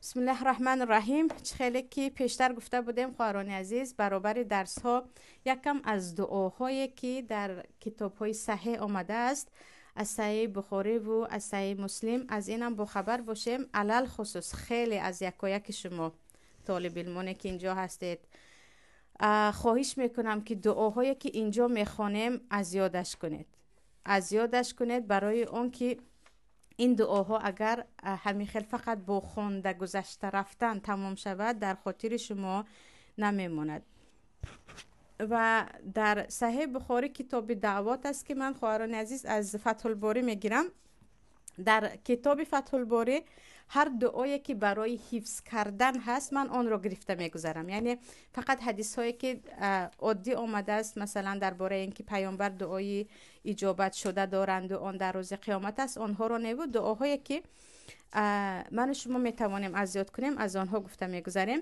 Бисмиллаҳи раҳмани раҳим. Хеле ки пештар гуфта будем, хоҳарони азиз, баробари дарсҳо якам аз дуоҳое ки дар китобҳои саҳеҳ омадааст, аз Саҳеҳи Бухорӣ ва аз Саҳеҳи Муслим, аз инам бохабар бошем. Алалхусус хеле аз якояки шумо толибилмоне ки инҷо ҳастед, хоҳиш мекунам ки дуоҳое ки инҷо мехонем аз ёдаш кунед, аз ёдаш кунед, барои он ки ин дуоҳо агар ҳамин хел фақат бо хонда гузашта рафтан тамом шавад, дар хотири шумо намемонад. Ва дар Саҳеҳи Бухорӣ китоби даъвот аст ки ман, хоҳарони азиз, аз Фатҳулборӣ мегирам. Дар китоби Фатҳулборӣ ҳар дуое ки барои ҳифз кардан ҳаст, ман онро гирифта мегузарам. Яъне фақат ҳадисҳое ки оддӣ омадааст, масалан дар бораи ин ки паёмбар дуои иҷобат шуда доранду он дар рӯзи қиёмат аст, онҳоро неву дуоҳое ки ману шумо метавонем аз ёд кунем, аз онҳо гуфта мегузарем.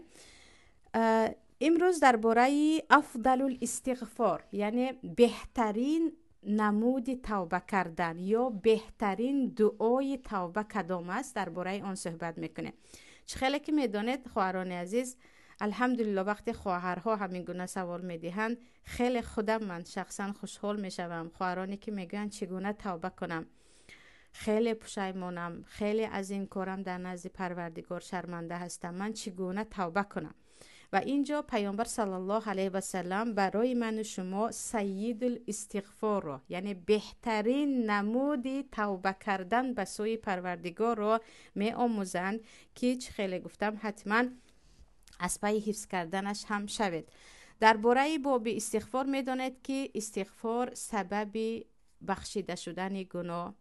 Имрӯз дар бораи афдалул истиғфор, яъне беҳтарин намуди тавба кардан ё беҳтарин дуои тавба кадом аст, дар бораи он суҳбат мекунем. Чӣ хеле ки медонед, хоҳарони азиз, алҳамдулилло, вақте хоҳарҳо ҳамин гуна савол медиҳанд, хеле худам ман шахсан хушҳол мешавам. Хоҳароне ки мегӯянд: чӣ гуна тавба кунам, хеле пушаймонам, хеле аз ин корам дар назди Парвардигор шарманда ҳастам, ман чӣ гуна тавба кунам? Ва инҷо паёмбар саллаллоҳу алайҳи васалам барои ману шумо сайидул истиғфорро, яъне беҳтарин намуди тавба кардан ба сӯи Парвардигорро меомӯзанд, ки чӣ хеле гуфтам, ҳатман аз пайи ҳифз карданаш ҳам шавед. Дар бораи боби истиғфор медонед ки истиғфор сабаби бахшида шудани гуноҳ,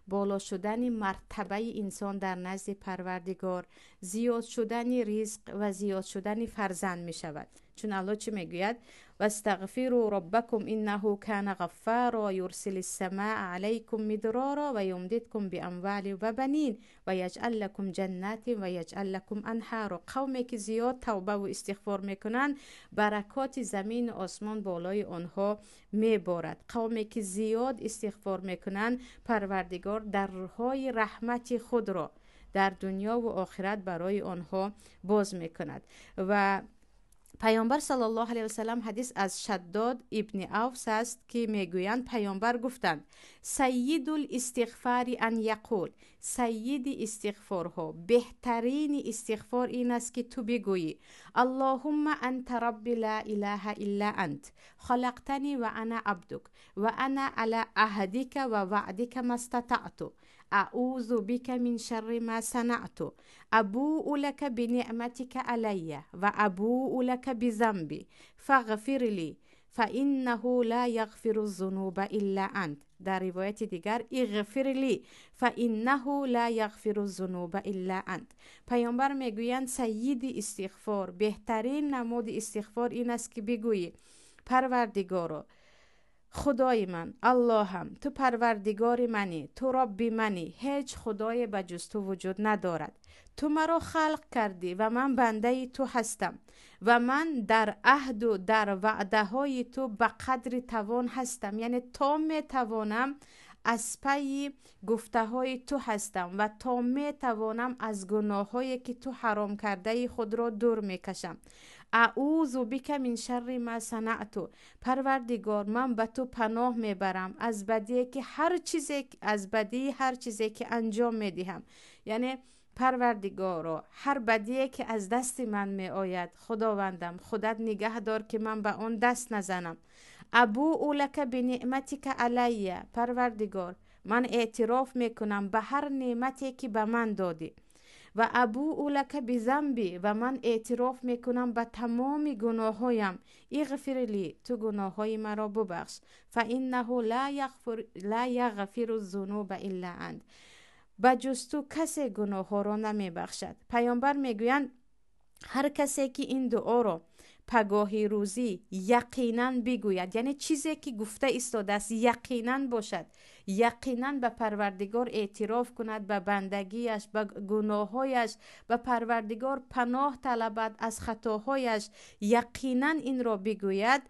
боло шудани мартабаи инсон дар назди Парвардигор, зиёд шудани ризқ ва зиёд шудани фарзанд мешавад. Чун Аллоҳ чӣ мегӯяд? Вастағфиру роббакум иннаҳу кана ғаффаро юрсили ссамаа алайкум мидроро ва юмдидкум биамвали ва банин ва яҷъал лакум ҷаннатин ва яҷъал лакум анҳаро. Қавме ки зиёд тавбаву истиғфор мекунанд, баракоти замину осмон болои онҳо меборад. Қавме ки зиёд истиғфор мекунанд, Парвардигор дарҳои раҳмати худро дар дунёву охират барои онҳо боз мекунад. Ва паёмбар саллаллоҳу алайҳи васалам, ҳадис аз Шаддод ибни Авс аст ки мегӯянд, паёмбар гуфтанд: сайидул истиғфари ан яқул, сайиди истиғфорҳо, беҳтарини истиғфор ин аст ки ту бигӯӣ: аллоҳумма анта робби, ла илаҳа илла ант, халақтани ва ана абдук ва ана ала аҳдика ва ваъдика мастатаъту, аузу бика мин шарри ма санаъту, абуу лака биниъматика алайя ва абуу лака бизамби, фағфир ли, фаиннаҳу ла яғфиру зунуба илла ант. Дар ривояти дигар: иғфир ли, фаиннаҳу ла яғфиру зунуба илла ант. Паёмбар мегӯянд, сайиди истиғфор, беҳтарин намуди истиғфор ин аст ки бигӯӣ: Парвардигоро, Худои ман, Аллоҳам, ту Парвардигори манӣ, ту Робби манӣ, ҳеҷ худое ба ҷуз ту вуҷуд надорад, ту маро халқ кардӣ ва ман бандаи ту ҳастам ва ман дар аҳду дар ваъдаҳои ту ба қадри тавон ҳастам, яъне то метавонам аз пайи гуфтаҳои ту ҳастам ва то метавонам аз гуноҳҳое ки ту ҳаром кардаи худро дур мекашам. Аузу бика мин шарри ма санаъту, Парвардигор, ман ба ту паноҳ мебарам аз бадие ки ҳар чизе, аз бадии ҳар чизе ки анҷом медиҳам. Яъне Парвардигоро, ҳар бадие ки аз дасти ман меояд, Худовандам, худат нигаҳ дор ки ман ба он даст назанам. Абуу лака биниъматика алайя, Парвардигор, ман эътироф мекунам ба ҳар неъмате ки ба ман додӣ. Ва абуу лака бизамби, ва ман эътироф мекунам ба тамоми гуноҳҳоям. Иғфир ли, ту гуноҳҳои маро бубахш. Фаиннаҳу ла яғфиру зунуба илла ант, ба ҷуз ту касе гуноҳҳоро намебахшад. Паёмбар мегӯянд, ҳар касе ки ин дуоро пагоҳи рӯзӣ яқинан бигӯяд, яъне чизе ки гуфта истодааст яқинан бошад, яқинан ба Парвардигор эътироф кунад ба бандагиаш, ба гуноҳҳояш, ба Парвардигор паноҳ талабад аз хатоҳояш, яқинан инро бигӯяд.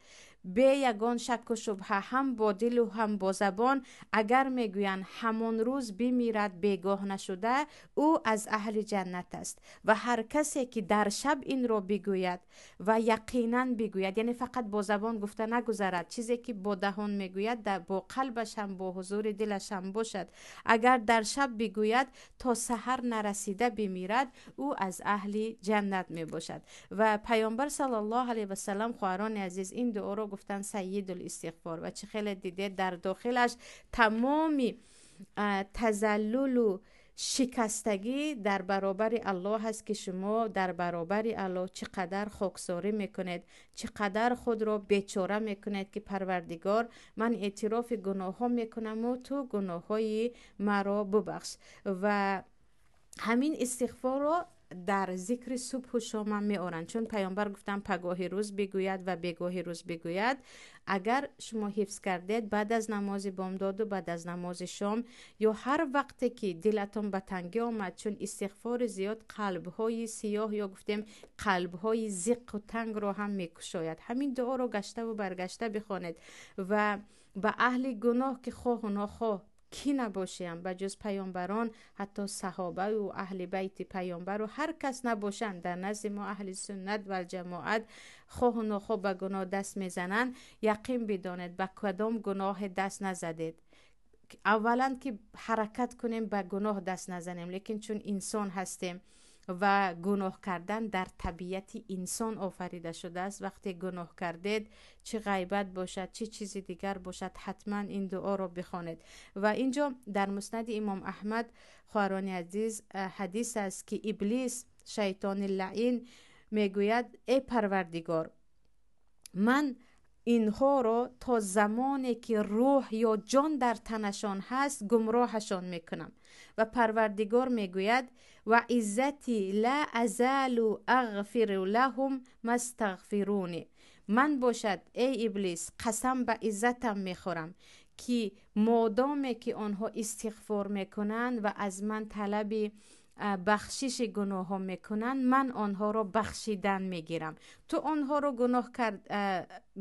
бе ягон шакку шубҳа, ҳам бо дилу ҳам бо забон агар мегӯянд, ҳамон рӯз бимирад бегоҳ нашуда, ӯ аз аҳли ҷаннат аст. Ва ҳар касе ки дар шаб инро бигӯяд ва яқинан бигӯяд, яъне фақат бо забон гуфта нагузарад, чизе ки бо даҳон мегӯяд бо қалбаш ҳам, бо ҳузури дилаш ҳам бошад, агар дар шаб бигӯяд то саҳар нарасида бимирад, ӯ аз аҳли ҷаннат мебошад. Ва Паёмбар саллаллоҳу алайҳи васаллам, хоҳарони азиз, ин дуоро гуфтан сайидул истиғфор. Ва чӣ хеле дидед, дар дохилаш тамоми тазаллулу шикастагӣ дар баробари Аллоҳ аст, ки шумо дар баробари Аллоҳ чӣ қадар хоксорӣ мекунед, чӣ қадар худро бечора мекунед, ки Парвардигор, ман эътирофи гуноҳҳо мекунаму ту гуноҳҳои маро бубахш. Ва ҳамин истиғфорро дар зикри субҳу шомам меоранд, чун Паёмбар гуфтанд, пагоҳи рӯз бигӯяд ва бегоҳи рӯз бигӯяд. Агар шумо ҳифз кардед, баъд аз намози бомдоду баъд аз намози шом ё ҳар вақте ки дилатон ба тангӣ омад, чун истиғфори зиёд қалбҳои сиёҳ ё гуфтем қалбҳои зиққу тангро ҳам мекушояд. Ҳамин дуоро гаштаву баргашта бихонед. Ва ба аҳли гуноҳ, ки хоҳу нохоҳ кӣ набошиям, ба ҷуз паёмбарон, ҳатто саҳобаю аҳли байти паёмбару ҳар кас набошанд, дар назди мо аҳли суннат валҷамоат хоҳу нохоҳ ба гуноҳ даст мезананд. Яқин бидонед, ба кадом гуноҳе даст назадед, аввалан ки ҳаракат кунем ба гуноҳ даст назанем, лекин чун инсон ҳастем ва гуноҳ кардан дар табиати инсон офарида шудааст, вақте гуноҳ кардед, чӣ ғайбат бошад, чӣ чизи дигар бошад, ҳатман ин дуоро бихонед. Ва инҷо дар Муснади Имом Аҳмад, хоҳарони азиз, ҳадис аст, ки Иблис, шайтони лаин, мегӯяд: «Эй Парвардигор, ман инҳоро то замоне ки рӯҳ ё ҷон дар танашон ҳаст, гумроҳашон мекунам». Ва Парвардигор мегӯяд: «Ва иззати ла азалу ағфиру лаҳум мастағфируни». Ман бошад, эй Иблис, қасам ба иззатам мехӯрам, ки модоме ки онҳо истиғфор мекунанд ва аз ман талаби бахшиши гуноҳҳо мекунанд, ман онҳоро бахшидан мегирам. Ту онҳоро гуноҳ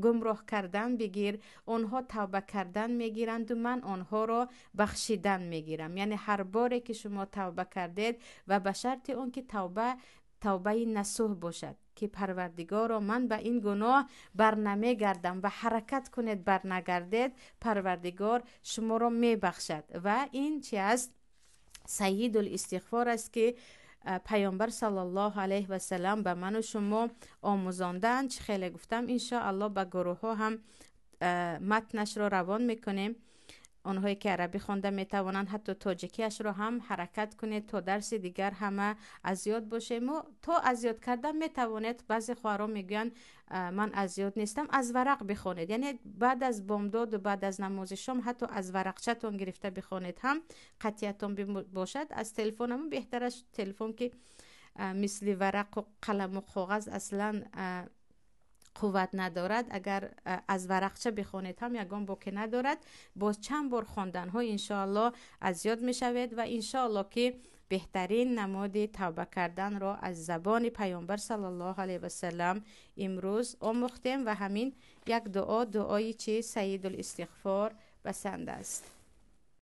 гумроҳ кардан бигир, онҳо тавба кардан мегиранду ман онҳоро бахшидан мегирам. Яъне ҳар боре ки шумо тавба кардед, ва ба шарти он ки тавба тавбаи насӯҳ бошад, ки Парвардигоро, ман ба ин гуноҳ барнамегардам, ва ҳаракат кунед барнагардед, Парвардигор шуморо мебахшад. Ва ин чи аст? Сайидул истиғфор аст, ки Паёмбар саллаллоҳу алайҳи васалам ба ману шумо омӯзондаанд. Чӣ хеле гуфтам, иншоаллоҳ ба гурӯҳҳо ҳам матнашро равон мекунем. Онҳое ки арабӣ хонда метавонанд, ҳатто тоҷикиашро ҳам ҳаракат кунед, то дарси дигар ҳама аз ёд бошему. То аз ёд кардан метавонед. Баъзе хоҳарон мегӯянд, ман аз ёд нестам, аз варақ бихонед. Яъне баъд аз бомдоду баъд аз намози шом ҳатто аз варақчатон гирифта бихонед ҳам, қатъиятон бошад. Аз телефонамон беҳтар аст, телефон ки мисли варақу қаламу коғаз аслан қувват надорад. Агар аз варақча бихонед ҳам, ягон боке надорад. Боз чанд бор хонданҳо, иншоаллоҳ, аз ёд мешавед. Ва иншоаллоҳ ки беҳтарин намуди тавба карданро аз забони Паёмбар саллаллоҳу алайҳи васалам имрӯз омӯхтем. Ва ҳамин як дуо, дуои чи, сайидул истиғфор, басанда аст.